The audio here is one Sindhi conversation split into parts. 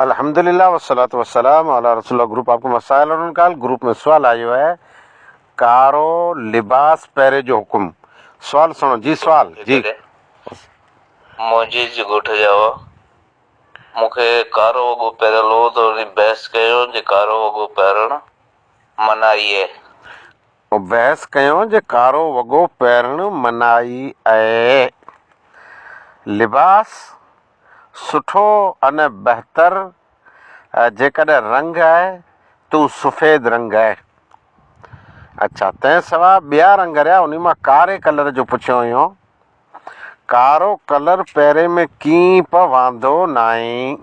الحمدلله والصلوة والسلام علي رسول الله گروپ آپ ڪو مسائل اور ان کا حل گروپ ۾ سوال آيو آهي ڪارو لباس پهري جو حڪم سوال سڻو جي سوال جي. منهنجي جي ڳوٺ جا هئا مون کي ڪارو وڳو پهريل هو ته انهي بحث ڪيو جي ڪارو وڳو پهرڻ منائي اهي. بحث ڪيو جي ڪارو وڳو پهرڻ منائي اهي. لباس سٺو ان بهتر جيڪڏهن رنگ آهي ته هو سفيد رنگ آهي. اڇا تنهن سوا ٻيا رنگ رهيا انهي مان ڪاري ڪلر جو پڇيو هيو. ڪارو ڪلر پهرين ۾ ڪين په واندو ناهي.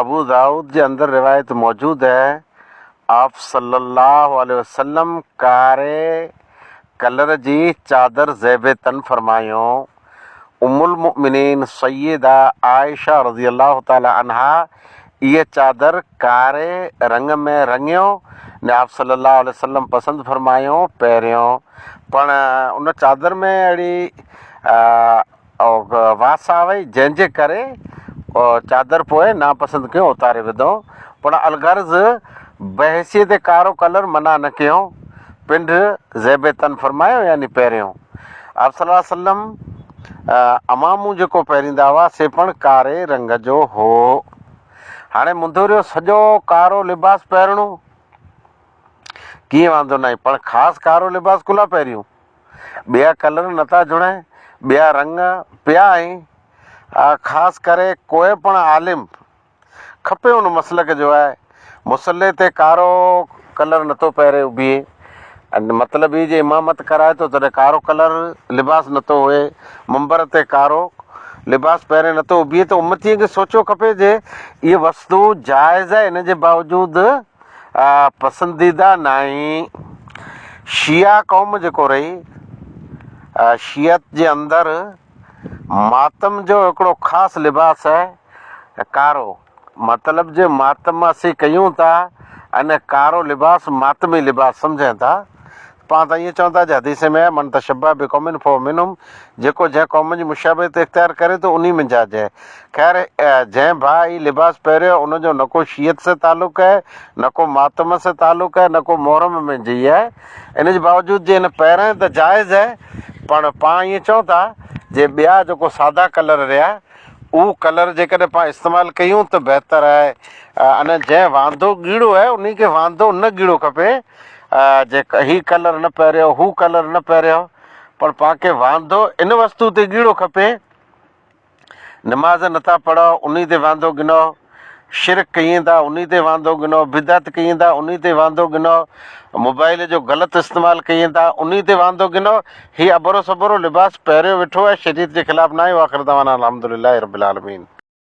ابو دائود جي اندر روايت موجود آهي آپ صلي الله عليه وسلم ڪاري ڪلر جي چادر زيب تن فرمايو. ام المؤمنين سيده عائشه رضي الله تعالٰي عنها اها چادر ڪاري رڱ ۾ رڱيو ۽ آپ صلي الله عليه وسلم پسند فرمايو پهريو پڻ ان چادر ۾ اهڙي واس آوئي جنهن جي ڪري چادر پوء ناپسند ڪيو اتاري وڌو پڻ الغرض بحيثيت ڪارو ڪلر منع نه ڪيو پنڊ زيب تن فرمايو يعني پهريون آپ صلي الله عليه وسلم عمامو جيڪو پهريندا هئا سي پڻ ڪاري رنگ جو هو. هاڻي منڌوريو سڄو ڪارو لباس پهرڻو ڪيئن واندو ناهي پڻ خاص ڪارو لباس ڪلا پهريون ٻيا ڪلر نٿا جڙين ٻيا رنگ پيا آهن خاص ڪري ڪوئي پڻ عالم کپي ان مسلڪ جو آهي. مصلي تي ڪارو ڪلر نٿو پهري اڀيي ۽ مطلب هي جي امامت ڪرائي ٿو تڏهن ڪارو ڪلر لباس نٿو هئي منبر تي ڪارو لباس پهري نٿو اڀيي ته امتين کي سوچيو کپي جي اهي وستو جائز آهي ان جي باوجود پسنديده ناهي. شيعا قوم جيڪو رهي شيعت جي اندر ماتم جو هڪڙو خاص لباس آهي ڪارو مطلب جي ماتم اسين ڪيون ٿا ان ڪارو لباس ماتمي لباس سمجهين ٿا پاڻ ته ائين چون ٿا جي حديث ۾ آهي من تشبه بقوم فهو منهم جيڪو جنهن قوم جي مشابهت اختيار ڪري ٿو انهي منجهان جي خير جنهن ڀاء هي لباس پهريو ان جو نه ڪو شيعت سان تعلق آهي نه ڪو ماتم سان تعلق آهي نه ڪو محرم ۾ جي آهي ان جي باوجود جي هن پهرين ته جائز آهي پڻ پاڻ ائين چئون ٿا جي ٻيا جيڪو سادا ڪلر رهيا اهو ڪلر جيڪڏهن پاڻ استعمال ڪيون ته بهتر آهي ان جنهن واندو ڳيڙو آهي انهي کي واندو نه ڳيڙو کپي جي هي ڪلر نه پهريو هو ڪلر نه پهريو پر پاڻ کي واندو ان وستو تي ڳيڙو کپي نماز نٿا پڙهو انهي تي واندو ڳنو، شرڪ ڪيين ٿا انهي تي واندو ڳنو، بدعت ڪيين ٿا انهي تي واندو ڳنو، موبائل جو غلط استعمال ڪيين ٿا انهي تي واندو ڳنو، هي ابرو سبرو لباس پهريو ويٺو آهي شريعت جي خلاف ناهي واخر دعوانا الحمدلله رب العالمين.